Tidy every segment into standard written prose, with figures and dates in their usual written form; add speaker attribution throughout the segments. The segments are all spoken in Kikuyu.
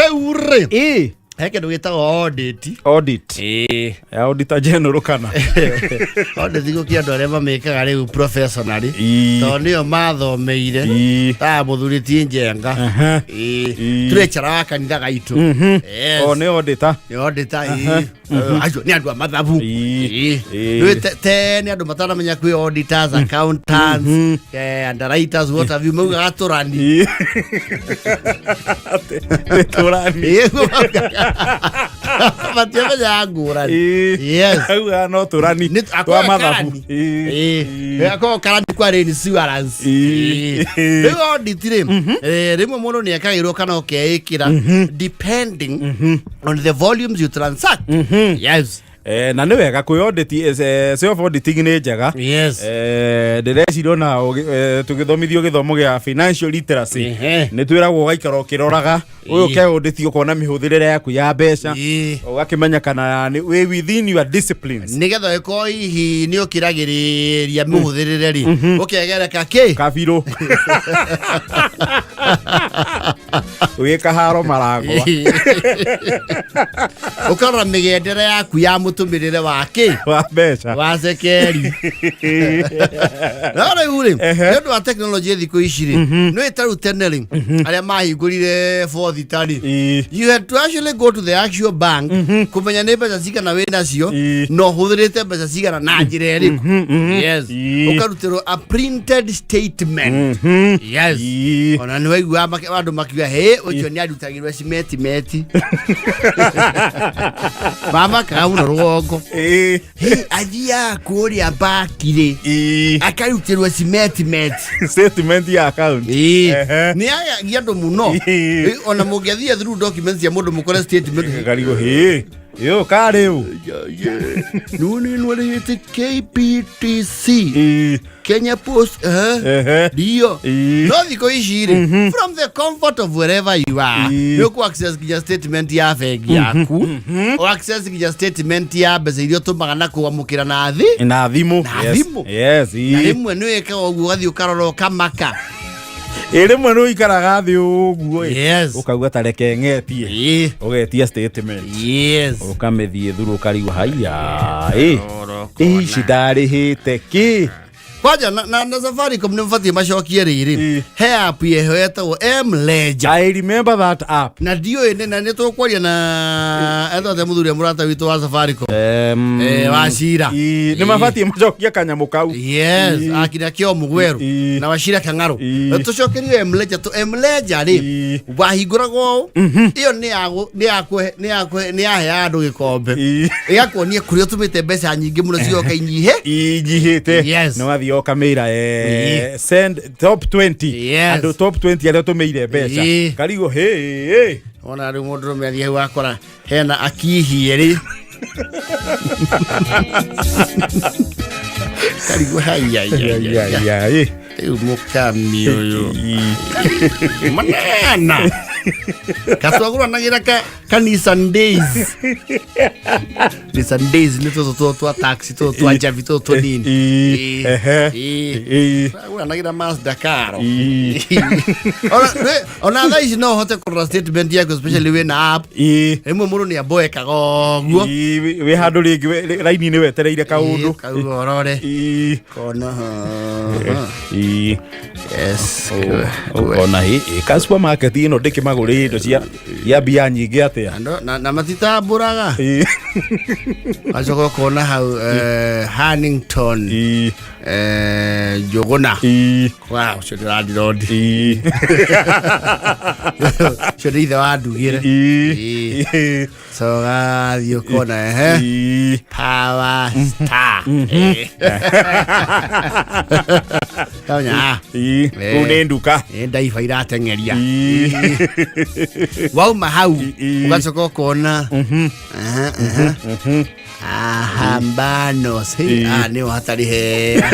Speaker 1: Rĩu rĩ, he kĩndũ gĩtagwo audit.
Speaker 2: Audit.
Speaker 1: Ĩĩ.
Speaker 2: Ya auditor general kana?
Speaker 1: Audit gũkĩ andũ arĩa mamĩkaga rĩu professionally, tondũ nĩo mathomeire. Ta mũthuri ti Njenga. Ĩĩ. Treasurer wa kanitha gaitũ. Yes.
Speaker 2: O nĩ auditor.
Speaker 1: Nĩ auditor, ĩĩ. Acio nĩ andũ a mathabu. Ĩĩ. Rĩu tene andũ matanamenya kwĩ auditors, accountants, underwriters, what have you, maugaga tũrani.
Speaker 2: Nĩ tũrani.
Speaker 1: Ĩĩ, maugaga. Matiamenyaga ngũrani. Yes.
Speaker 2: Augaga no tũrani
Speaker 1: Nĩ-
Speaker 2: twa
Speaker 1: akorwo
Speaker 2: mathabu.
Speaker 1: karani. Ĩĩ. Akorwo karani kwarĩ insurance. Ĩĩ. Rĩu audit rĩ, rĩmwe mũndũ nĩ ekagĩrwo kana ũkeĩkĩra depending on the volumes you transact. Yes.
Speaker 2: Na nĩ wega kwĩ audit, self auditing nĩ njega. Ndĩreciria ona tũgĩthomithio gĩthomo gĩa financial literacy, nĩ twĩragwo ũgaikara ũkĩroraga ũyũ ke audit, ũkona mĩhũthĩrĩre yaku ya mbeca, ũgakĩmenya kana nĩ wĩ within your disciplines.
Speaker 1: Nĩgetha ĩkorwo hihi nĩ ũkĩragĩrĩria mĩhũthĩrĩre rĩ, ũkegereka kĩ?
Speaker 2: Kabirũ wĩ kaharo marangwa.
Speaker 1: Ũkarora mĩgendere yaku ya mũtũmĩrĩre wa kĩ?
Speaker 2: Wa mbeca.
Speaker 1: Wa cekeri. No rĩu rĩ, nĩ ũndũ wa tekinoronjĩ thikũ ici rĩ, nĩ ta rĩu tene rĩ, arĩa mahingũrire bothita rĩ, you had to actually go to the actual bank kũmenya nĩ mbeca cigana wĩ nacio na ũhũthĩrĩte mbeca cigana na njĩra ĩrĩkũ. Yes. Ũkarutĩrwo a printed statement. Yes. Ona nĩ waiguaga andũ makiuga hĩ, ũcio nĩ arutagĩrwo cimeti meti mamakaga mũno rũgongo. Hĩ, athiaga kũrĩa bakirĩ akarutĩrwo cimeti meti.
Speaker 2: Statement ya account.
Speaker 1: Ĩĩ. Nĩ agagia andũ mũno. Ĩ, ona mũngĩathiĩ through documents cia mũndũ mũkore statement.
Speaker 2: Karigũ hĩ yo karĩu.
Speaker 1: Nĩ nwarĩhĩte KPTC, Kenya Post, ndio. No thikũ ici rĩ, from the comfort of wherever you are, nĩ ũkũ access nginya statement ya bengi yaku, o access nginya statement ya mbeca iria ũtũmaga na kwamũkĩra na thi
Speaker 2: na thimũ.
Speaker 1: Na thimũ. Na rĩmwe nĩ wĩkaga ũguo, ũgathiĩ ũkarora ũkamaka.
Speaker 2: Ĩ, rĩmwe nĩ ũikaraga thĩ ũguo ĩ. Ũkauga ta reke ng'etie. Ũgetia statement. Ũkamĩthiĩ thuru, ũkarigwo haiya ĩ, ici ndarĩhĩte kĩ?
Speaker 1: Kwanja na Safaricom nĩ mabatiĩ macokie rĩrĩ. He app yeho yetagwo M Ledger.
Speaker 2: I remember that app.
Speaker 1: Na ndiũĩ na nĩ tũkwaria na etwate mũthuri ũrĩa mũrata witũ wa Safaricom, Wachira.
Speaker 2: Nĩ mabatiĩ macokie kanyamũ kau.
Speaker 1: Yes, akina kĩo mũgwerũ na Wachira Kang'arũ. Tũcokerio M Ledger tũ M Ledger rĩ, wahingũragwo ũũ, ĩyo nĩ ya nĩ ya kũhe nĩ ya kũhe nĩ yaheaga andũ gĩkombe, ĩgakuonia kũrĩa ũtũmĩte mbeca nyingĩ mũno cigoka inyihe.
Speaker 2: Inyihĩte. Nĩ wathiĩ ũkamĩra send top 20. Andũ top 20 arĩa ũtũmĩire mbeca. Karigũ hĩ hĩ.
Speaker 1: Ona rĩu mũndũrũme athiĩ hau akora hena akihie rĩ, karigũ haiya.
Speaker 2: Ya, ĩ.
Speaker 1: Rĩu mũkami ũyũ manana katwagũranagĩra ka Nissan Days. Nissan Days nĩ tũtũ tũtũ twa taxi, tũtũ twa njabi, tũtũ tũnini. Ĩĩ. Twagũranagĩra Mazda karo. Ona thaa ici no ũhote kũrora statement yaku, especially wĩna app. Rĩmwe mũndũ nĩ amboekaga ũguo.
Speaker 2: Wĩ handũ rĩngĩ raini-inĩ wetereire kaũndũ.
Speaker 1: Ĩĩ, kauga ũrore. Kona. Yes.
Speaker 2: Ũkona ĩ ka supermarket ĩno ndĩkĩmagũrĩire indo cia ya mbia nyingĩ atĩa.
Speaker 1: Andũ na matitambũraga. Acoka ũkona hau Hannington, Njũgũna. Wa ũcio nĩ landlord. Ũcio nĩ ithe wa Ndugĩre. So gathiĩ ũkona ehe Power Star. Kamenya, ah,
Speaker 2: Kũu nĩ nduka.
Speaker 1: Nĩ ndaiba irateng'eria. Wauma hau ũgacoka ũkona aha, aha. Ahambanos. Hey, ah, nĩho hatarĩ hea.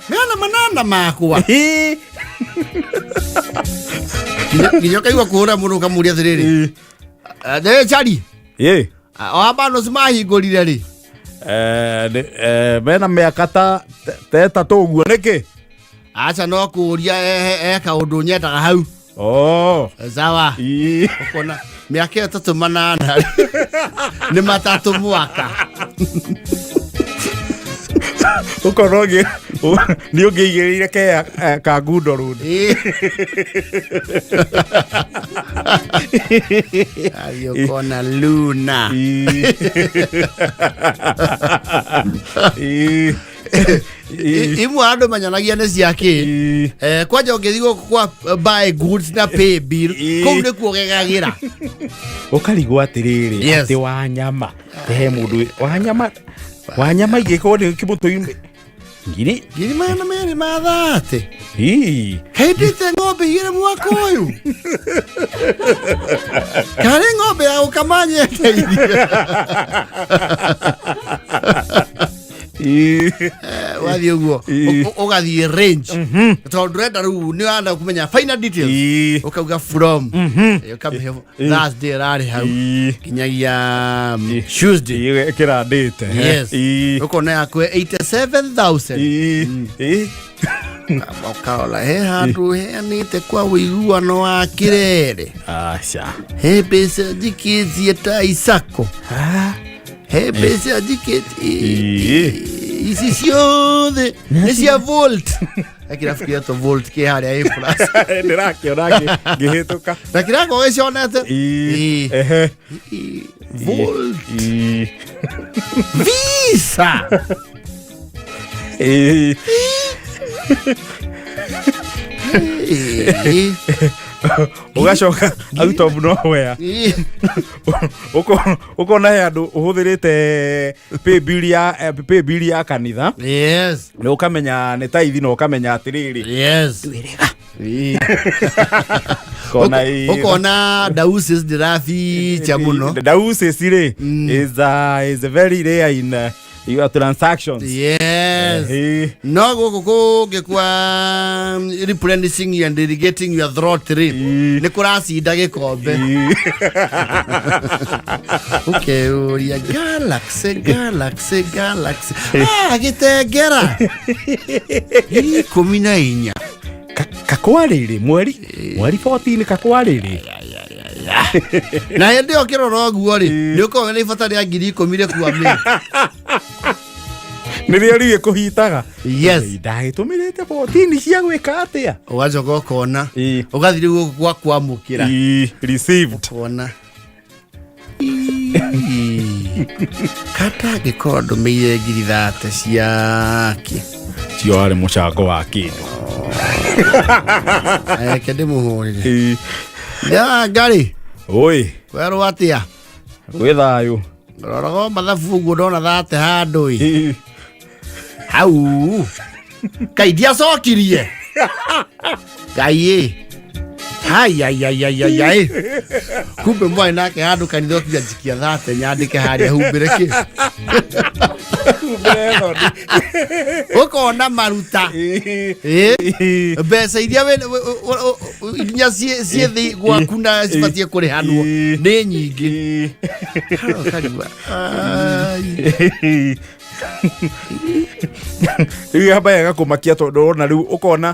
Speaker 1: Mena manana makwa. Nginya ũkaigua kũhũra mũndũ ũkamũria atĩrĩrĩ, "Ah, cari o Ambanos mahingũrire rĩ?"
Speaker 2: Mena mĩaka ta ĩtatũ ũguo nĩkĩ?
Speaker 1: Aca, no kũria he kaũndũ nyendaga hau.
Speaker 2: Oh.
Speaker 1: Sawa.
Speaker 2: Ii.
Speaker 1: Ũkona mĩaka ĩyo ĩtatũ manana nĩ matatũ mwaka.
Speaker 2: Ũkorwo nĩ ũngĩigĩrĩire kea Kangundo Road.
Speaker 1: Ĩĩ. Athiĩ ũkona Luna.
Speaker 2: Ii. Ii.
Speaker 1: Imwe andå manyanagia nä ciakä
Speaker 2: Ii.
Speaker 1: Kwanja å ngä thiä gå kwa buy goods na pay bill
Speaker 2: Ii.
Speaker 1: kå u nä kuo gegagä ra.
Speaker 2: Ũkarigwo atĩrĩrĩ,
Speaker 1: Yes.
Speaker 2: atĩ wanyama he mũndũ wanyama wanyama ingĩkorwo nĩ kĩmũtũ ngiri
Speaker 1: 230,000 thate.
Speaker 2: Ii.
Speaker 1: Kaindĩte ng'ombe igĩrĩ mwaka ũyũ karĩ ng'ombe ya gũkama nyendeirie.
Speaker 2: Ii.
Speaker 1: Wathiĩ ũguo
Speaker 2: Ii.
Speaker 1: ũgathiĩ range tondũ ndũrenda rĩu nĩ ũrenda kũmenya final details.
Speaker 2: Ii.
Speaker 1: Ũkauga from ũkamĩhe Thursday ĩrarĩ hau
Speaker 2: Ii.
Speaker 1: nginyagia Tuesday.
Speaker 2: Ii, ĩkĩra date.
Speaker 1: Yes.
Speaker 2: Ii.
Speaker 1: Ũkona yakwe 87,000.
Speaker 2: Ii. Ii.
Speaker 1: Ũkarora he handũ heanĩte kwa ũiguano wa kĩrere.
Speaker 2: Aca.
Speaker 1: He mbeca njikĩtie ta isako.
Speaker 2: Ah.
Speaker 1: He mbeca njikĩtie.
Speaker 2: Ii.
Speaker 1: Ici ciothe nĩ cia Volt. He kĩrabu kĩretwo Volt kĩ harĩa A plus.
Speaker 2: Ndĩrakĩona ngĩhĩtũka.
Speaker 1: Na kĩrakorwo gĩconete.
Speaker 2: Ii.
Speaker 1: Ii.
Speaker 2: Ehe.
Speaker 1: Ii. Volt.
Speaker 2: Ii.
Speaker 1: Visa.
Speaker 2: Ii.
Speaker 1: Ii.
Speaker 2: Ũgacoka out of nowhere.
Speaker 1: Ii.
Speaker 2: Ũkona he andũ ũhũthĩrĩte paybill ya paybill ya kanitha.
Speaker 1: Yes.
Speaker 2: Na ũkamenya nĩ taithi na ũkamenya atĩrĩrĩ.
Speaker 1: Yes. Ii.
Speaker 2: Kona ii.
Speaker 1: Ũkona Dausis ndĩrabicha mũno.
Speaker 2: Dausis rĩ is very rare in your transactions.
Speaker 1: Yes.
Speaker 2: Ii.
Speaker 1: No gũkũ kũngĩ kwa replenishing and irrigating your throat rĩ
Speaker 2: Ii.
Speaker 1: nĩ kũracinda gĩkombe.
Speaker 2: Ii.
Speaker 1: Ũkeyũria Galaxy, Galaxy, Galaxy, gĩtengera 14.
Speaker 2: Kakwarĩrĩ mweri mweri 14 kakwarĩrĩ.
Speaker 1: Na hĩndĩ ĩyo ũkĩrora ũguo rĩ nĩ ũkoragwo na ibata rĩa 10,000 rĩkuamĩte.
Speaker 2: Nĩrĩo rĩu ĩkũhitaga.
Speaker 1: Yes.
Speaker 2: Ndagĩtũmĩrĩte 14 cia gwĩka atĩa?
Speaker 1: Ũgacoka ũkona
Speaker 2: Ii.
Speaker 1: ũgathiĩ rĩu gũkũ gwa kwamũkĩra.
Speaker 2: Ii, received.
Speaker 1: Ũkona kata angĩkorwo ndũmĩire 30,000 ciake.
Speaker 2: Cio warĩ mũcango wa kĩndũ.
Speaker 1: Reke ndĩmũhũrĩre.
Speaker 2: Ii.
Speaker 1: Ya ngarĩ.
Speaker 2: Oi.
Speaker 1: Werwo atĩa?
Speaker 2: Gwĩ thayũ.
Speaker 1: Roraga mathabu ũguo ndona thate handũ ĩ.
Speaker 2: Ii.
Speaker 1: Hau kai ndiacokirie ngai ĩ haiaiaiaiai kumbe mwarĩ nake handũ kanitha ũkiuga njikia thate nyandĩke harĩa humbĩre kĩ. Ũkona maruta.
Speaker 2: Ii.
Speaker 1: Ĩ
Speaker 2: Ii.
Speaker 1: mbeca iria nginya ciĩ thĩ gwaku na cibatiĩ kũrĩhanwo
Speaker 2: Ii.
Speaker 1: nĩ nyingĩ.
Speaker 2: Ii.
Speaker 1: Ũkarigwo, ai.
Speaker 2: Rĩu yamba ĩgakũmakia tondũ ona rĩu ũkona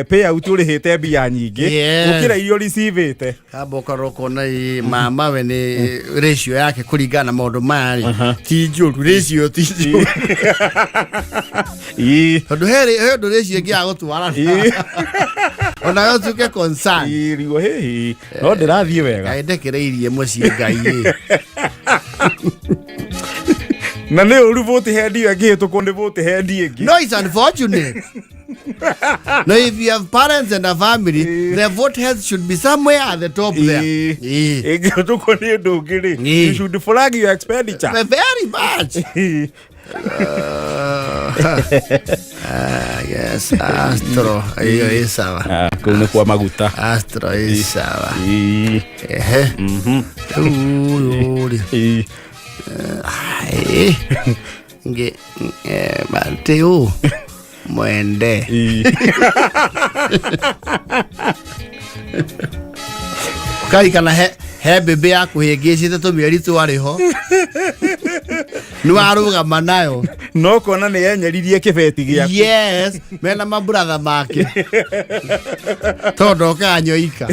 Speaker 2: payout ũrĩhĩte mbia nyingĩ
Speaker 1: Yes.
Speaker 2: gũkĩra iria ũricivĩte.
Speaker 1: Kamba ũkarora ũkona ĩ, mama we nĩ ratio yake kũringana na maũndũ maya rĩ ti njũru, ratio ti njũru.
Speaker 2: Ii.
Speaker 1: Tondũ he ũndũ ratio ĩngĩ ya gũtwarana
Speaker 2: Ii.
Speaker 1: onawe ũtuĩke concern.
Speaker 2: Ii, rĩu hĩ no ndĩrathiĩ wega.
Speaker 1: Ngai ndekereirie mũciĩ ngai ĩ.
Speaker 2: Na nĩ ũru vote hendi ĩyo ĩngĩhĩtũkwo nĩ vote hendi ĩngĩ.
Speaker 1: No, it's unfortunate. No, if you have parents and a family, the vote heads should be somewhere at the top there.
Speaker 2: Ii.
Speaker 1: Ii.
Speaker 2: Ĩngĩhĩtũkwo nĩ ũndũ ũngĩ rĩ,
Speaker 1: Ii.
Speaker 2: you should flag your expenditure.
Speaker 1: Very much.
Speaker 2: Ii.
Speaker 1: Yes, Astro hiyo ĩ sawa.
Speaker 2: Ah, kũu nĩ kwa maguta.
Speaker 1: Astro ĩ sawa.
Speaker 2: Ii.
Speaker 1: Ehe. Rĩu ũyũ rĩ
Speaker 2: Ii.
Speaker 1: ai, nge Mateo mwende.
Speaker 2: Ii.
Speaker 1: Ũkarikana he mbĩmbĩ yakuhĩngĩcĩte tũmĩeri twarĩ ho nĩ warũgama nayo.
Speaker 2: No kuona nĩ yenyeririe kĩbeti gĩaku.
Speaker 1: Yes, mena maburatha make tondũ ndokaga nyoika.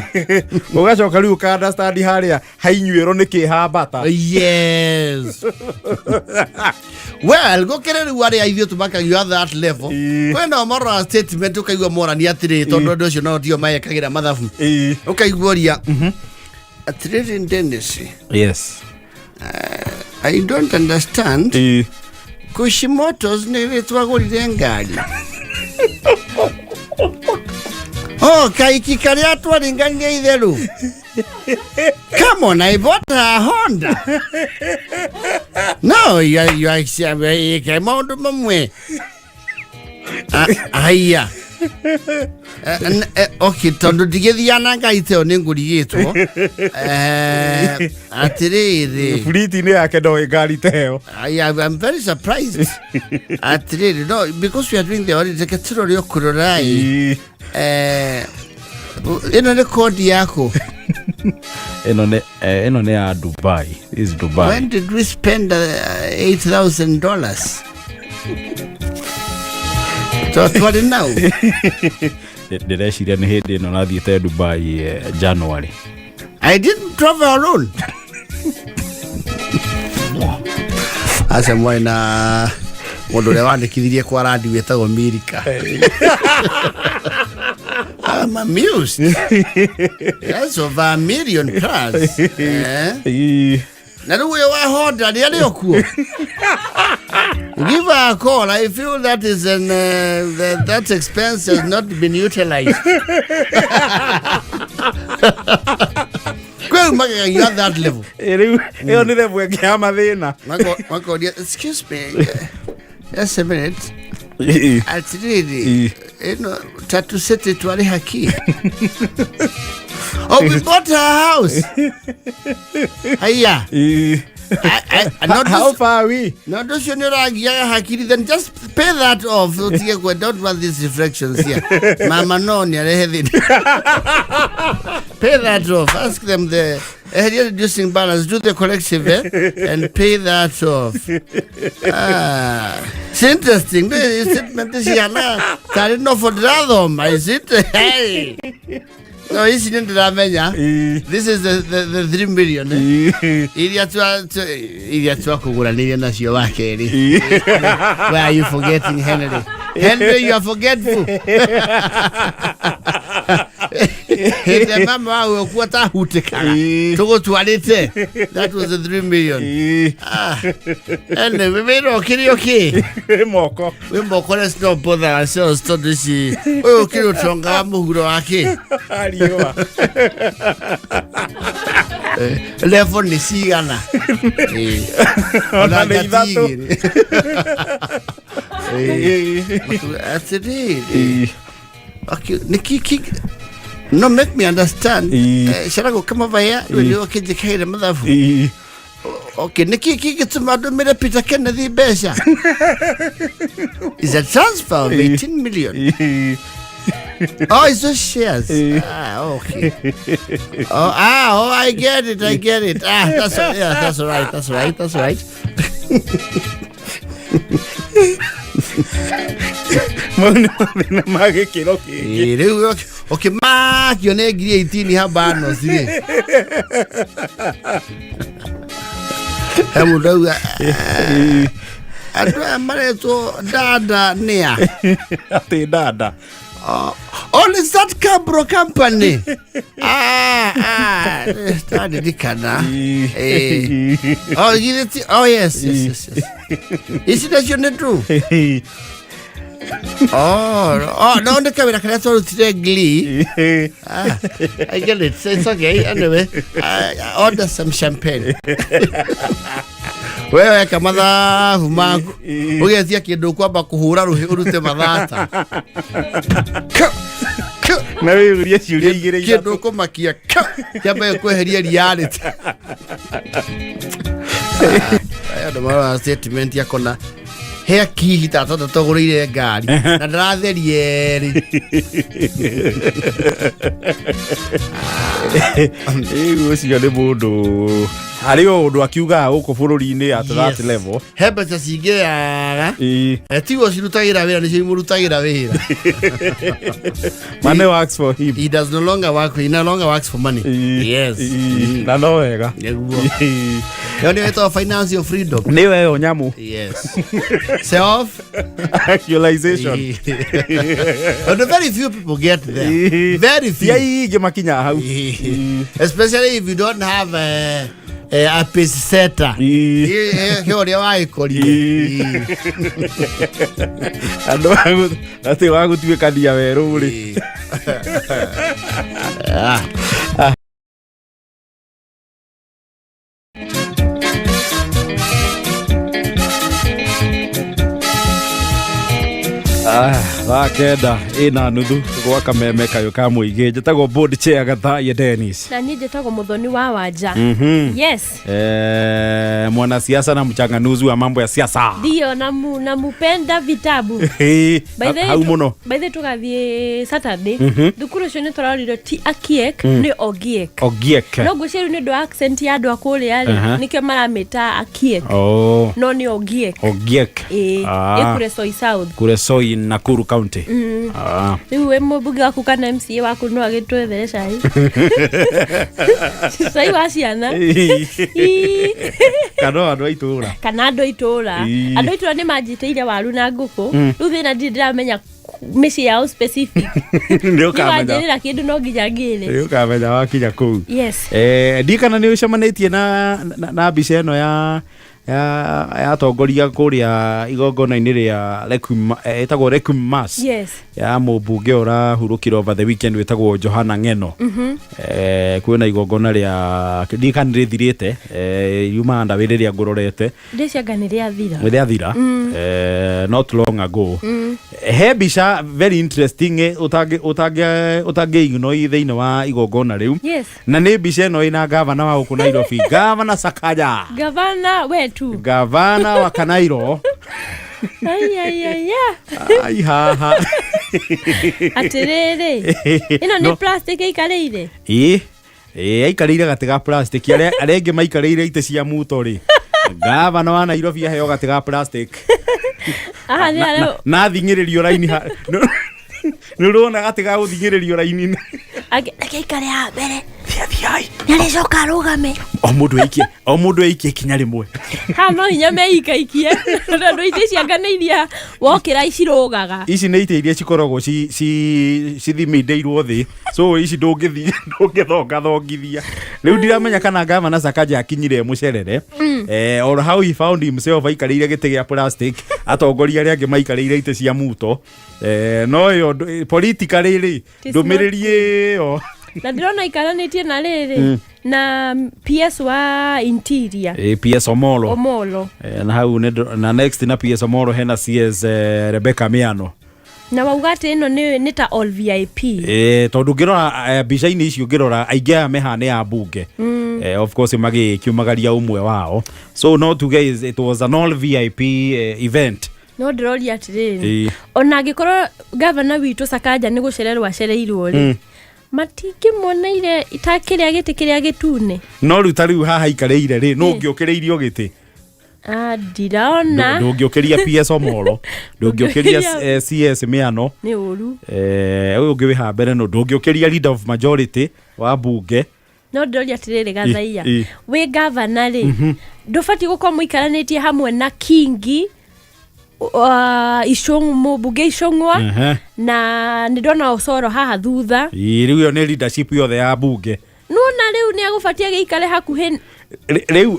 Speaker 2: Ũgacoka rĩu ũka understand harĩa hainyuĩrwo nĩ kĩhambata.
Speaker 1: Yes, well, gũkĩrĩ rĩu arĩa ithuĩ tũmakagio at that level. Kwĩna marora statement ũkaigua morania atĩrĩ, tondũ andũ acio nao tio maekagĩra mathabu. Ũkaigua ũria atĩrĩrĩ, Dennis, I don't understand. Kushimotos nĩ rĩ twagũrire ngari? Oh, kaiki karĩa twaringania itherũ. Come on, I bought a Honda. No, you are maũndũ mamwe. Ah, haiya. Okay, tondũ ndigĩthiaga na ngari ta ĩyo nĩ ngũrigĩtwo. Atĩrĩrĩ.
Speaker 2: Buriti-inĩ yake ndoĩ ngari ta ĩyo.
Speaker 1: I'm very surprised. Atĩrĩrĩ, no, because we are doing the audit, reke tũrore ũkũrora-ĩ. Ĩno nĩ kodi yaku.
Speaker 2: Ĩno nĩ ya Dubai. This is Dubai.
Speaker 1: When did we spend $8,000? So twarĩ nau.
Speaker 2: Ndĩreciria nĩ hĩndĩ ĩno nathiĩte Dubai, January.
Speaker 1: I didn't travel alone. Aca mwarĩ na mũndũ ũrĩa wandĩkithirie kwa randi wĩtagwo Mirika. I'm amused. That's over a million plus. Eh? Na rĩu ũyũ wa Honda rĩ arĩ o kuo. Give her a call. I feel that is an that expense has not been utilized. Kwĩ magegagio at that level.
Speaker 2: Rĩu ĩyo nĩ level ĩngĩ ya mathĩna.
Speaker 1: Makoria, excuse me. Just a minute. Atĩrĩrĩ, ĩno Tatu City twarĩ haki. Oh, we bought a house. Haiya. Not
Speaker 2: How
Speaker 1: this,
Speaker 2: far are we?
Speaker 1: No, ũcio nĩ ũragiaga hakiri, then just pay that off, ũtige kwe. Don't want these reflections here. Mama no nĩ arehe thĩna. Pay that off. Ask them the eheria reducing balance, do the corrective, eh? And pay that off. Ah, it's interesting. The statement cihana tarĩ novel ndĩrathoma. Is it? Hey. No, ici nĩ ndĩramenya. This is the 3 million, eh? Iria twakũgũranĩire nacio wa kerĩ. Why are you forgetting, Henry? Henry, you are forgetful. Hĩndĩ ĩrĩa mama wawe ũkua tahutĩkaga tũgũtwarĩte, that was the 3 million. Ah, anyway, wĩra ũkĩrĩ okay.
Speaker 2: Moko.
Speaker 1: Wĩ moko. Let's not bother ourselves tondũ ici ũyũ ũkĩrĩ ũtonga wa mũhuro wa kĩ.
Speaker 2: Riũa.
Speaker 1: Level nĩ cigana?
Speaker 2: Ona nĩ
Speaker 1: ngati
Speaker 2: ithatũ.
Speaker 1: igĩrĩ. Atĩrĩrĩ, okay, nĩkĩ kĩ no make me understand. Carago kama vaya rĩu nĩ ũkĩnjĩkagĩra mathabu. Okay, nĩkĩ kĩngĩtũma ndũmĩre Peter Kenneth mbeca? Is a transfer of 18 million. Oh, it's just shares. Ah, okay. Oh, ah, oh, I get it. I get it. Ah, that's, yeah, that's all right. That's right. That's right.
Speaker 2: Mau nĩ mathĩna ma gĩkĩro kĩngĩ.
Speaker 1: Rĩu ũkĩmakio nĩ ngiri 18 habanos rĩ, he mũndũ auga andũ aya maretwo dada nĩa.
Speaker 2: Atĩ dada?
Speaker 1: Oh, is that Cabro company? Ah, ah, ndaririkana. Oh, githĩ oh, yes. Ici nacio nĩ true. Oh, no, nĩ kawĩra karĩa twarutire Glee. Ah, I get it. It's okay. Anyway, I order some champagne. We weka mathabu maku ũgetia kĩndũ ũkwamba kũhũra rũhĩ ũrute mathata.
Speaker 2: Na wĩyũrie ciũria igĩrĩ
Speaker 1: Kĩndũ
Speaker 2: ithatũ.
Speaker 1: ũkũmakia kĩambe kweheria reality. Aya andũ marora statement akona he kihi tata tũgũrĩire ngari na ndĩratheria erĩ.
Speaker 2: Rĩu ũcio nĩ mũndũ harĩ o ũndũ akiugaga gũkũ bũrũri-inĩ at that level.
Speaker 1: He mbeca cingĩaga.
Speaker 2: Ĩĩ.
Speaker 1: Tiguo cirutagĩra wĩra, nĩcio imũrutagĩra wĩra.
Speaker 2: Money works for him.
Speaker 1: He does no longer work, he no longer works for money.
Speaker 2: Ĩĩ.
Speaker 1: Yes.
Speaker 2: Ĩĩ. Na no wega.
Speaker 1: Nĩguo.
Speaker 2: Ĩĩ.
Speaker 1: Ĩyo nĩyo ĩtagwo financial freedom.
Speaker 2: Nĩyo ĩyo nyamũ.
Speaker 1: Yes. Self
Speaker 2: actualization.
Speaker 1: But very few people get there.
Speaker 2: Ĩĩ.
Speaker 1: Very
Speaker 2: Ti
Speaker 1: few.
Speaker 2: aingĩ makinyaga hau.
Speaker 1: Especially if you don't have a pace setter.
Speaker 2: Ĩĩ.
Speaker 1: He ũrĩa wagĩkorire.
Speaker 2: Ĩĩ. Andũ atĩ wa gũtuĩkania werũ rĩ.
Speaker 1: Ah.
Speaker 2: Ah, 9:30 gwa kameme kayũ ka mũingĩ. Njĩtagwo board chair Gathaie Dennis.
Speaker 3: Na niĩ njĩtagwo Mũthoni wa Wanja. Yes.
Speaker 2: Mwanasiasa na mchanganuzi wa mambo ya siasa.
Speaker 3: Ndio, namupenda vitabu.
Speaker 2: Ĩĩ,
Speaker 3: By the way,
Speaker 2: hau mũno.
Speaker 3: By the way, tũgathiĩ Saturday thukuru ũcio nĩ tũrorire ti Akiek, nĩ Ogiek.
Speaker 2: Ogiek.
Speaker 3: No ngwĩciria rĩu nĩ ũndũ wa accent ya andũ a kũrĩa rĩ, nĩkĩo maramĩta Akiek.
Speaker 2: Oh.
Speaker 3: No nĩ Ogiek.
Speaker 2: Ogiek.
Speaker 3: Ĩĩ.
Speaker 2: Ah.
Speaker 3: Ĩ kũrĩa Soy South.
Speaker 2: Kure Soi, Nakuru County. Ah.
Speaker 3: Rĩu wĩ mũmbunge waku kana MCA waku no agĩtwethere cai cai wa ciana. Ii.
Speaker 2: Kana o andũ a itũra.
Speaker 3: Kana andũ a itũra.
Speaker 2: Ii.
Speaker 3: Andũ a itũra nĩ manjĩtĩire waru na ngũkũ. Rĩu thĩna ndirĩ ndĩramenya mĩciĩ yao specific.
Speaker 2: Nĩ ũkamenya.
Speaker 3: Nĩwanjĩrĩra kĩndũ no nginya ngĩre.
Speaker 2: Nĩ ũkamenya wakinya kũu.
Speaker 3: Yes.
Speaker 2: Ndiĩ kana nĩ ũcemanĩtie na mbica ĩno ya atongoria kũrĩa igongona-inĩ rĩa Requiem, ĩtagwo Requiem Mass
Speaker 3: Yes.
Speaker 2: ya mũmbunge ũrahurũkire over the weekend wĩtagwo Johana Ng'eno. Kwĩna igongona rĩa, ndiĩ kana nĩ rĩthirĩte, yumaga ndawĩ rĩrĩa ngũrorete.
Speaker 3: Ndĩcianga nĩ rĩathira.
Speaker 2: Rĩathira not long ago. He mbica very interesting ũtangĩ ignore thĩinĩ wa igongona rĩu.
Speaker 3: Yes.
Speaker 2: Na nĩ mbica ĩno ĩna gavana wa gũkũ Nairobi, Gavana Sakaja.
Speaker 3: Gavana wetu.
Speaker 2: Gavana wa Kanairo.
Speaker 3: Aiaiaia.
Speaker 2: Ai haha.
Speaker 3: Atĩrĩrĩ, ĩno nĩ
Speaker 2: No.
Speaker 3: plastic ĩikarĩire.
Speaker 2: Ĩĩ ĩĩ, aikarĩire gatĩ ga plastic. Arĩa angĩ maikarĩire itĩ cia muto rĩ, gavana wa Nairobi aheo gatĩ ga plastic.
Speaker 3: Haha nĩ harĩa
Speaker 2: Na thing'ĩrĩrio raini nĩ ũrona gatĩ ga gũthing'ĩrĩrio raini.
Speaker 3: Reke aikare haha mbere.
Speaker 2: Thiathiai.
Speaker 3: Nĩarĩcoka arũgame.
Speaker 2: O mũndũ aikie ikinya rĩmwe.
Speaker 3: Haha no hinya meikaikie tondũ itĩ cianga nĩ iria wokĩra cirũgaga.
Speaker 2: Ici nĩ itĩ iria cikoragwo cithimindĩirwo thĩ, so ici ndũngĩthiĩ ndũngĩthongathongithia. Rĩu ndiramenya kana gavana Sakaja akinyire mũcerere or how he found himself aikarĩire gĩtĩ gĩa plastic, atongoria arĩa angĩ maikarĩire itĩ cia muto, no ĩyo politically rĩ,
Speaker 3: It is not
Speaker 2: ndũmĩrĩri ĩyo.
Speaker 3: Na ndĩrona ikaranĩtie na rĩrĩ na PS wa Interior.
Speaker 2: PS Omolo.
Speaker 3: Omolo.
Speaker 2: Na hau na next na PS Omolo hena CS Rebecca Miano.
Speaker 3: Na wauga atĩ ĩno nĩ ta all VIP.
Speaker 2: Tondũ ngĩrora mbica-inĩ icio, ngĩrora aingĩ aya meha nĩ a mbunge, of course magĩkiumagaria ũmwe wao, so no tuge it was an all VIP event.
Speaker 3: No ndĩroria atĩrĩrĩ, ona angĩkorwo gavana witũ Sakaja nĩ gũcererwo acereirwo rĩ, matingĩmuoneire ta kĩrĩa gĩtĩ kĩrĩa gĩtune?
Speaker 2: No rĩu ta rĩu haha aikarĩire rĩ, no ũngĩũkĩrĩirio gĩtĩ?
Speaker 3: Ah, ndiraona.
Speaker 2: Ndũngĩũkĩria PS Omolo, ndũngĩũkĩria
Speaker 3: Ndũngĩũkĩria-
Speaker 2: CS Miano.
Speaker 3: Nĩ ũru.
Speaker 2: Ũyũ ũngĩ wĩ haha mbere no ndũngĩũkĩria leader of majority wa mbunge.
Speaker 3: No ndĩroria atĩrĩrĩ, Gathaia,
Speaker 2: Ĩ.
Speaker 3: wĩ gavana rĩ, ndũbatiĩ gũkorwo mũikaranĩtie hamwe na Kingi, mũmbunge Icũng'wa, na nĩ ndona Osoro haha thutha.
Speaker 2: Ĩ, rĩu ĩyo nĩ leadership yothe ya mbunge.
Speaker 3: Nona rĩu nĩ agũbatie agĩikare hakuhĩ.
Speaker 2: Rĩu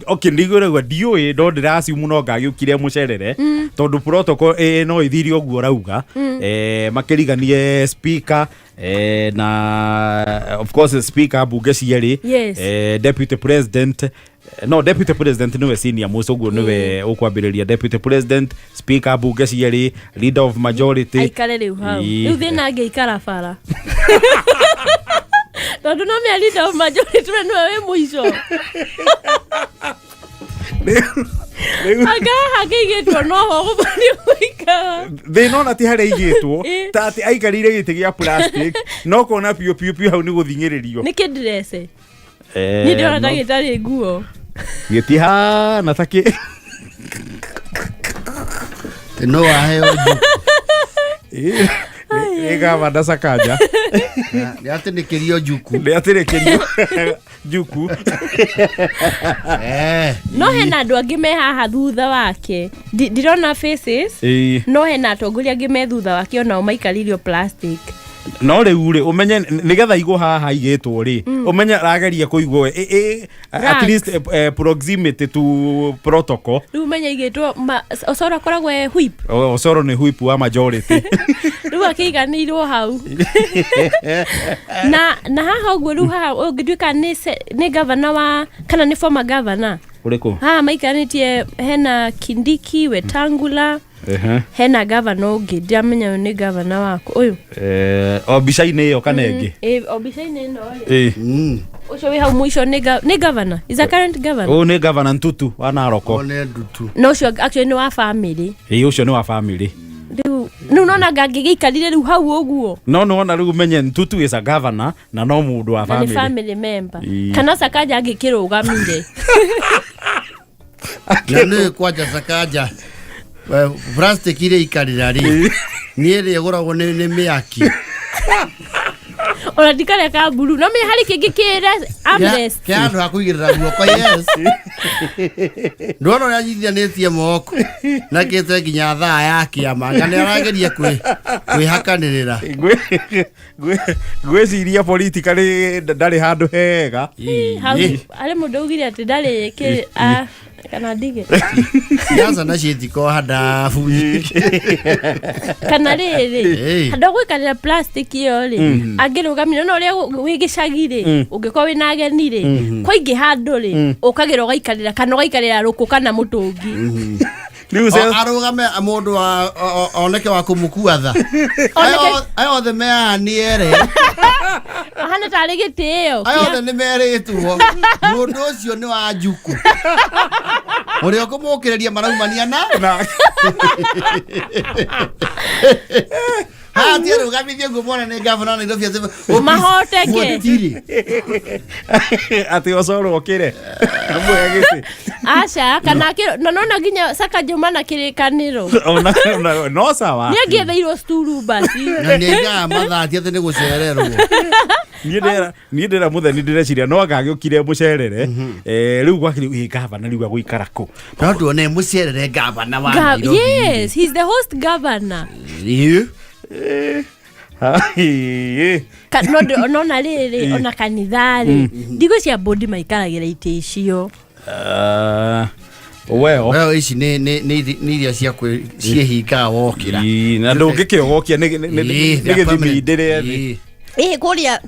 Speaker 2: okay, ndigũrĩgua ndiũĩ, no ndĩracimu no ngagĩũkire mũcerere tondũ protocol no ĩthire ũguo rauga, makĩriganie speaker, na of course speaker mbunge cierĩ, deputy president, no deputy president nĩwe senior most, ũguo nĩwe ũkwambĩrĩria, deputy president, speaker mbunge cierĩ, leader of majority.
Speaker 3: Aikare rĩu hau.
Speaker 2: Ĩ.
Speaker 3: Rĩu thĩna angĩikara bara tondũ no mĩa leader of majority we nĩwe wĩ mũico.
Speaker 2: Rĩu
Speaker 3: Anga haha kĩigĩtwo noho gũbatiĩ gũikara.
Speaker 2: Thĩna ona ti harĩa igĩtwo, ta atĩ aikarĩire gĩtĩ gĩa plastic, no kona piũ piũ piũ hau nĩ gũthing'ĩrĩrio.
Speaker 3: Nĩ kĩndrece niĩ ndĩrona ta gĩtarĩ nguo.
Speaker 2: Gĩtihana ta kĩ.
Speaker 1: No waheo njuku.
Speaker 2: Nĩ gavana Sakaja.
Speaker 1: Nĩ atĩnĩkĩrio njuku.
Speaker 2: Nĩ atĩrĩkĩrio njuku.
Speaker 3: No hena andũ angĩ me haha thutha wake. Ndirona faces. No hena atongoria angĩ me thutha wake, onao maikaririo plastic.
Speaker 2: No rĩu rĩ, ũmenye nĩgetha igwo haha igĩtwo rĩ, ũmenye arageria kũigwo at
Speaker 3: Ranks.
Speaker 2: least proximity to protocol.
Speaker 3: Rĩu menya igĩtwo Osoro akoragwo e whip.
Speaker 2: Osoro nĩ whip wa majority.
Speaker 3: Rĩu akĩiganĩirwo hau na haha ũguo. Rĩu haha ũngĩtuĩka nĩ governor wa kana nĩ former governor.
Speaker 2: Ũrĩkũ?
Speaker 3: Haha maikarĩtie hena Kindiki, Wetangula, hena governor ũngĩ ndiramenya ũyũ nĩ governor waku ũyũ.
Speaker 2: O mbica-inĩ ĩyo kana ĩngĩ?
Speaker 3: Ĩ, o mbica-inĩ ĩno rĩ, ũcio wĩ hau mũico nĩ governor, is a current governor.
Speaker 2: Ũyũ nĩ governor Ntutu wa Naroko.
Speaker 1: One ndutu.
Speaker 3: No ũcio actually nĩ wa family.
Speaker 2: Ĩ, ũcio nĩ wa family.
Speaker 3: Rĩu nona ngangĩgĩikarire rĩu hau ũguo.
Speaker 2: No nĩwona rĩu menye Ntutu is a governor na no mũndũ wa
Speaker 3: Na nĩ
Speaker 2: family.
Speaker 3: Family member. Kana Sakaja angĩkĩrũgamire.
Speaker 1: Na nĩ kwanja Sakaja, plastic iria ikarĩra rĩ, nĩ ĩrĩa ĩgũragwo nĩ mĩaki.
Speaker 3: Ona ndikarĩa ka mburu, no menya harĩ kĩngĩ kĩre armrest.
Speaker 1: Kĩa handũ ha kũigĩrĩra guoko, yes. Ndwona ũrĩa anyitithanĩtie moko na kĩte nginya thaa ya kĩama, nga nĩ arageria kwĩhakanĩrĩra.
Speaker 2: Ngwĩciria politically ndarĩ handũ hega.
Speaker 3: Hau harĩ mũndũ augire atĩ ndarĩ kana ndige.
Speaker 1: Siasa nacio itikoha handabu.
Speaker 3: Kana rĩrĩ,
Speaker 1: Ĩĩ.
Speaker 3: handũ ha gwĩkarĩra plastic ĩyo rĩ, angĩrũgamire no ũrĩa wĩ gĩcagi rĩ, ũngĩkorwo wĩna ageni rĩ, kwaingĩ handũ rĩ, ũkagĩra ũgaikarĩra kana ũgaikarĩra rũkũ kana mũtũngi.
Speaker 2: Rĩu
Speaker 1: Arũgame mũndũ wa oneke wa kũmũkua tha. Aya othe mehaha nĩ ere.
Speaker 3: Ahana tarĩ gĩtĩo.
Speaker 1: Aya othe nĩ merĩtwo mũndũ ũcio nĩ wa njuku, ũrĩa ũkũmũkĩrĩria maraumania na haha ti arũgamithie nguo mwana nĩ gavana wa Nairobi atĩ
Speaker 3: Mahoteke.
Speaker 1: Gũtirĩ.
Speaker 2: Atĩ Osoro okĩre amũhe gĩtĩ.
Speaker 3: Aca, kana na nona nginya Sakaja na kĩrĩkanĩro.
Speaker 2: No sawa.
Speaker 3: Nĩ angĩetheirwo sturu basi.
Speaker 1: Na nĩ aigaga mathaa, ti atĩ nĩ gũcererwo.
Speaker 2: Niĩ ndĩra mũtheni ndĩreciria no anga agĩũkire mũcerere. Rĩu gwakĩrĩ ĩ gavana rĩu agũikara kũ?
Speaker 1: No tuone mũcerere gavana wa Nairobi.
Speaker 3: Yes, he's the host governor.
Speaker 1: Ĩĩ.
Speaker 2: Ĩ.
Speaker 3: No nona rĩrĩ, ona kanitha-rĩ, ndigũ cia bũndi maikaragĩra itĩ icio.
Speaker 2: Ah, well.
Speaker 1: Well, ici nĩ iria cia ciĩhingaga wokĩra.
Speaker 2: Ĩ, na ndũngĩkĩogokia nĩ
Speaker 1: Ĩĩ, they are
Speaker 2: gĩthimi
Speaker 1: permanent.
Speaker 2: ndĩrĩa thĩ.
Speaker 1: Ĩĩ.
Speaker 3: Ĩ,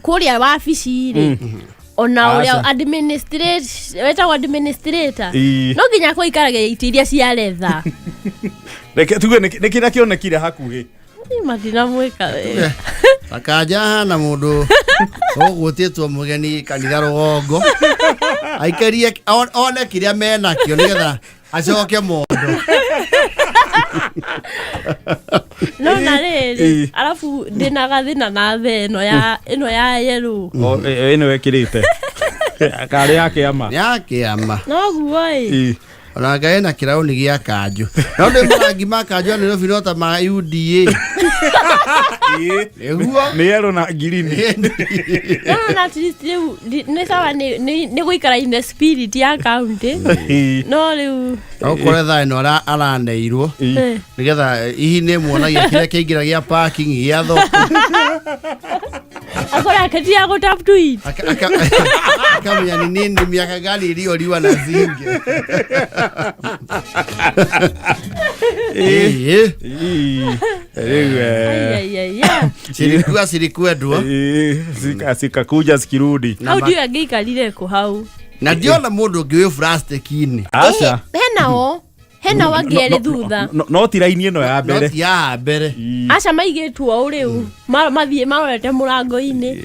Speaker 3: kũrĩa wabici rĩ, ona ũrĩa
Speaker 2: Aca.
Speaker 3: wetagwo administrator, no nginya akorwo aikaragĩra itĩ iria cia retha.
Speaker 2: Reke tuge nĩ kĩrĩa kĩonekire hakuhĩ.
Speaker 3: Matinamwĩka wega.
Speaker 1: Sakaja hana mũndũ ũgũtĩtwo mũgeni kanitha rũgongo aikarie one kĩrĩa menakĩo nĩgetha acoke mondo.
Speaker 3: No na rĩrĩ, arabu ndĩna gathĩna na the ĩno ya yellow.
Speaker 2: O, ĩno ĩkĩrĩte karĩ ya kĩama.
Speaker 1: Nĩ ya kĩama.
Speaker 3: Noguo ĩ.
Speaker 1: Ona ngai ena kĩraũni gĩa kanjũ, no nĩ marangi ma kanjũ ya Nairobi no ta ma UDA. Nĩguo.
Speaker 2: Nĩ yellow na ngirini.
Speaker 3: No no at least rĩu nĩ sawa, nĩ gũikara in the spirit ya county, no rĩu
Speaker 1: Ũkore thaa ĩno araneirwo nĩgetha hihi nĩ muonagia kĩrĩa kĩaingĩra gĩa parking gĩa thoko.
Speaker 3: Akora akĩtia gũ tap to it.
Speaker 1: Akamenya ni nini, miaka gani iliyoliwa na zinge. Ĩĩ.
Speaker 2: Rĩu
Speaker 3: Ai, ai, ai.
Speaker 1: Silikuwa silikwendwo.
Speaker 2: Zikakuja zikirudi.
Speaker 3: Hau ndiũ angĩikarire kũ hau?
Speaker 1: Na ndiona mũndũ ũngĩ wĩ plastic-inĩ.
Speaker 2: Aca.
Speaker 3: Hena wangĩ erĩ thutha.
Speaker 2: No ti raini ĩno ya
Speaker 1: no
Speaker 2: mbere.
Speaker 1: Ti ya mbere.
Speaker 3: Aca, maigĩtwo ũũ rĩu mathiĩ marorete mũrango-inĩ.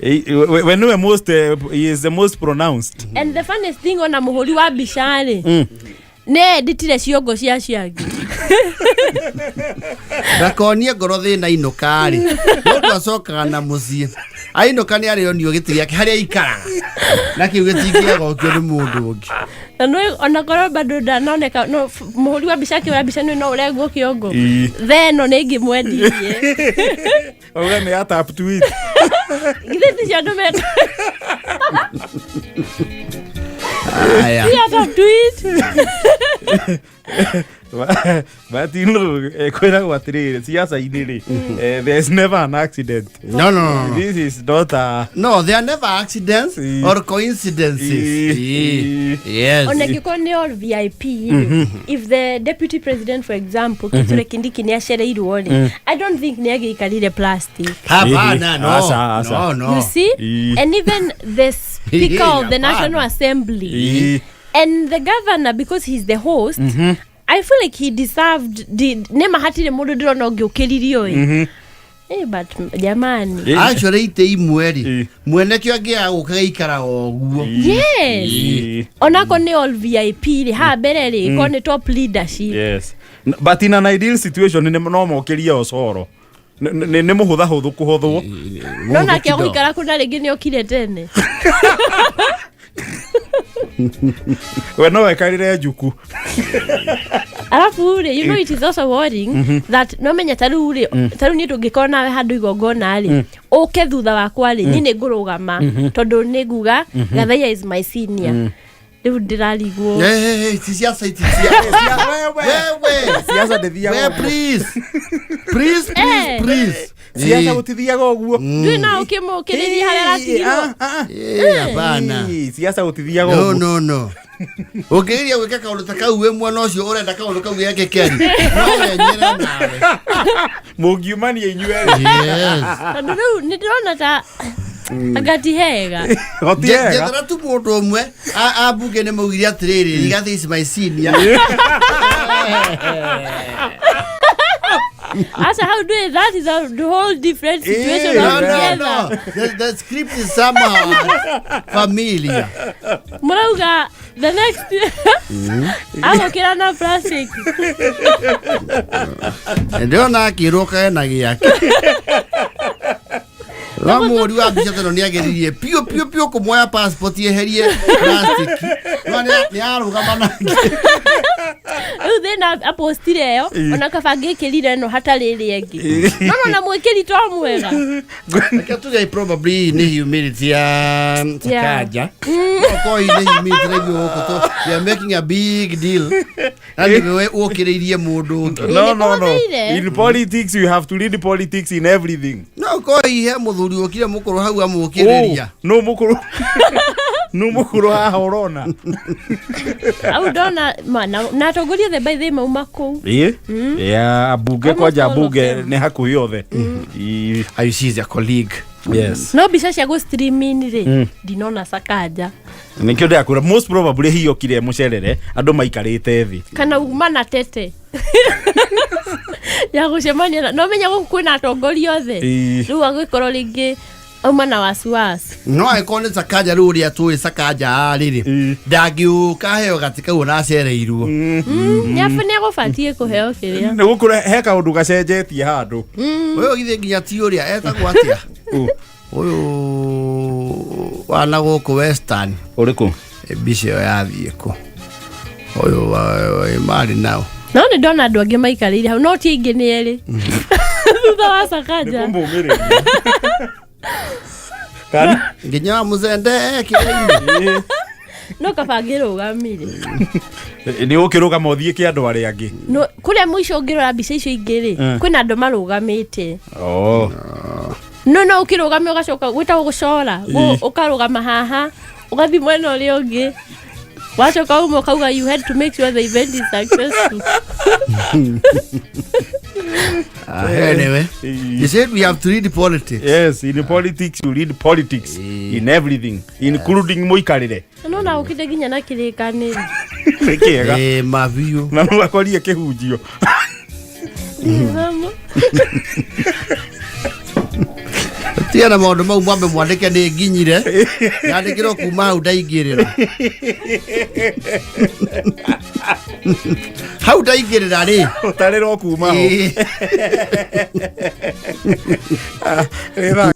Speaker 2: We nĩwe most he is the most pronounced.
Speaker 3: And the funniest thing, ona mũhũri wa mbica rĩ, nĩ enditire ciongo cia acio angĩ.
Speaker 1: Ndakonie ngoro thĩna inũka-rĩ, mũndũ acokaga na mũciĩ. Ainũka nĩ arĩonio gĩtĩ gĩake harĩa aikaraga, na kĩu gĩtingĩagokio nĩ mũndũ ũngĩ.
Speaker 3: Na nĩ ona korwo bado ndanoneka no mũhũri wa mbica akĩoya mbica nĩ no ũrengwo kĩongo. The ĩno nĩ ingĩmwendirie.
Speaker 2: Auga nĩ ya tap to it.
Speaker 3: Githĩ ti cio andũ meta
Speaker 1: Aya.
Speaker 3: ti ya tap to it.
Speaker 2: But you know, kwĩragwo atĩrĩrĩ, siasa-inĩ rĩ, there is never an accident.
Speaker 1: No, no, no, no.
Speaker 2: This is not a
Speaker 1: No, there are never accidents or coincidences. Yes.
Speaker 3: Ona ingĩkorwo nĩ all VIP rĩ, if the deputy president, for example, Kithure Kindiki, nĩ acereirwo rĩ, I don't think nĩ agĩikarire plastic.
Speaker 1: Hapana, no.
Speaker 2: Asa, asa.
Speaker 1: No, no.
Speaker 3: You see? And even the speaker of the
Speaker 1: Hapana.
Speaker 3: National Assembly and the governor, because he's the host, I feel like he deserved nĩ ma hatirĩ mũndũ ndĩrona ũngĩũkĩririo ĩ. But jamani.
Speaker 1: Actually ite imwe rĩ, mwene kĩo angĩaga gũka gĩikaraga ũguo.
Speaker 3: Yes, onako nĩ all VIP rĩ, haha mbere rĩ, korwo nĩ top leadership.
Speaker 2: Yes. But in an ideal situation nĩ no mokĩrie Osoro. Nĩ mũhũthahũthũ kũhothwo.
Speaker 3: No nake agũikara kũna rĩngĩ nĩ okire tene.
Speaker 2: We no ekarĩre njuku.
Speaker 3: Alafu rĩ, you know, it is also worrying that no menya ta rĩu rĩ, ta rĩu niĩ tũngĩkorwo nawe handũ igongona rĩ, ũke thutha wakwa rĩ, niĩ nĩ ngũrũgama tondũ nĩ nguga Gathaia is my senior. Rĩu ndĩrarigwo.
Speaker 1: Hey, hey, hey, ti ciaca iti cia wewe.
Speaker 2: Siasa ndĩthiaga
Speaker 1: We
Speaker 2: ũguo.
Speaker 1: Please. Please, please, please.
Speaker 2: Siasa gũtithiaga ũguo.
Speaker 3: Ndũĩ no ũkĩmũkĩrĩria harĩa aratigirwo.
Speaker 1: Eh, hapana.
Speaker 2: Siasa gũtithiaga
Speaker 1: No,
Speaker 2: ũguo.
Speaker 1: no, no. Ũngĩgeria gwĩka kaũndũ ta kau wĩ mwena ũcio ũrenda kaũndũ kau gekĩke rĩ, no wenyere nawe.
Speaker 2: Mũngiumania inyuerĩ.
Speaker 1: Yes.
Speaker 3: Tondũ rĩu nĩ ndĩrona ta anga ti hega.
Speaker 2: Goti hega.
Speaker 1: Njethera tu mũndũ ũmwe ambunge nĩ maugire atĩrĩrĩ, Rigathi is my senior.
Speaker 3: Aca, how do that is a whole different situation
Speaker 1: No, no,
Speaker 3: altogether.
Speaker 1: no. The script is somehow familiar.
Speaker 3: Mũrauga the next agũkĩra na plastic.
Speaker 1: Ndĩrona akĩrwo kena gĩake. No mũhũri wa mbica teno nĩ ageririe piũ piũ piũ kũmuoya passport yeherie plastic. No nĩ arũgama nake.
Speaker 3: Rĩu thĩna apostire ĩyo, ona kaba angĩkĩrire ĩno hatarĩ ĩrĩa ĩngĩ, no nona mwĩkĩri to mwega.
Speaker 1: Reke tuge probably nĩ humility ya Sakaja. No korwo nĩ humility na ithuĩ gũkũ we are making a big deal. Na nĩwe ũkĩrĩirie mũndũ ũngĩ.
Speaker 2: No.
Speaker 3: Nĩkũhũthĩire.
Speaker 2: In politics you have to lead politics in everything.
Speaker 1: No korwo ihe mũthuri ũkire mũkũrũ hau amũkĩrĩria.
Speaker 2: No mũkũrũ. No mũkũrũ haha ũrona.
Speaker 3: Au ndona ma, na atongoria othe by the way mauma kũu.
Speaker 2: Ĩ. Ya ambunge
Speaker 3: Almost
Speaker 2: kwanja
Speaker 3: all of
Speaker 2: ambunge
Speaker 3: them.
Speaker 2: nĩ hakuhĩ othe. Ĩ.
Speaker 1: I see is a colleague.
Speaker 2: Yes.
Speaker 3: No mbica cia gũ streaming rĩ, ndinona Sakaja.
Speaker 2: Nĩkĩo ndĩrakwĩra most probably hihi okire mũcerere andũ maikarĩte thĩ.
Speaker 3: Kana uma na tete ya gũcemania no menya gũkũ kwĩna atongoria othe. Rĩu agĩkorwo rĩngĩ auma na wasiwasi.
Speaker 1: No angĩkorwo nĩ Sakaja rĩu ũrĩa tũĩ Sakaja rĩrĩ, ndangĩũka heo gatĩ kau ona acereirwo.
Speaker 3: Nĩ agũbatiĩ kũheo kĩrĩa.
Speaker 2: Nĩ gũkũra he kaũndũ gacenjetie handũ.
Speaker 1: Ũyũ githĩ nginya ti ũrĩa etagwo atĩa? Ũyũ wana gũkũ Western.
Speaker 2: Ũrĩkũ?
Speaker 1: Mbica ĩyo yathiĩ kũ? Ũyũ marĩ nao.
Speaker 3: No nĩ ndona andũ angĩ maikarĩire hau, no ti aingĩ, nĩ erĩ thutha wa Sakaja.
Speaker 2: Nĩkũmũmĩrĩria. Kana
Speaker 1: Nginya wa mũcende ekĩrainĩ.
Speaker 3: No kaba angĩrũgamire.
Speaker 2: Nĩ ũkĩrũgama ũthiĩ kĩ andũ arĩa angĩ.
Speaker 3: No kũrĩa mũico ũngĩrora mbica icio ingĩ rĩ, kwĩna andũ marũgamĩte.
Speaker 2: Oh.
Speaker 3: No ũkĩrũgame ũgacoka gwĩtagwo gũcora. Ũkarũgama haha ũgathiĩ mwena ũrĩa ũngĩ, wacoka uma ũkauga you had to make sure the event is successful.
Speaker 1: Anyway, you said we have to read politics.
Speaker 2: Yes, in politics you read politics in everything, including mũikarĩre.
Speaker 3: No na ũkire nginya na kĩrĩkanĩro.
Speaker 2: Nĩ kĩega.
Speaker 1: Eh, mabiũ.
Speaker 2: Na no akorie kĩhunjio.
Speaker 3: Ndĩthoma.
Speaker 1: Tiga na maũndũ mau, mwambe mwandĩke nĩ nginyire, yandĩkĩrwo kuma hau ndaingĩrĩra, hau ndaingĩrĩra rĩ.
Speaker 2: Ũtarĩrwo kuma ho.
Speaker 1: Ĩĩ.
Speaker 2: Rĩ thaa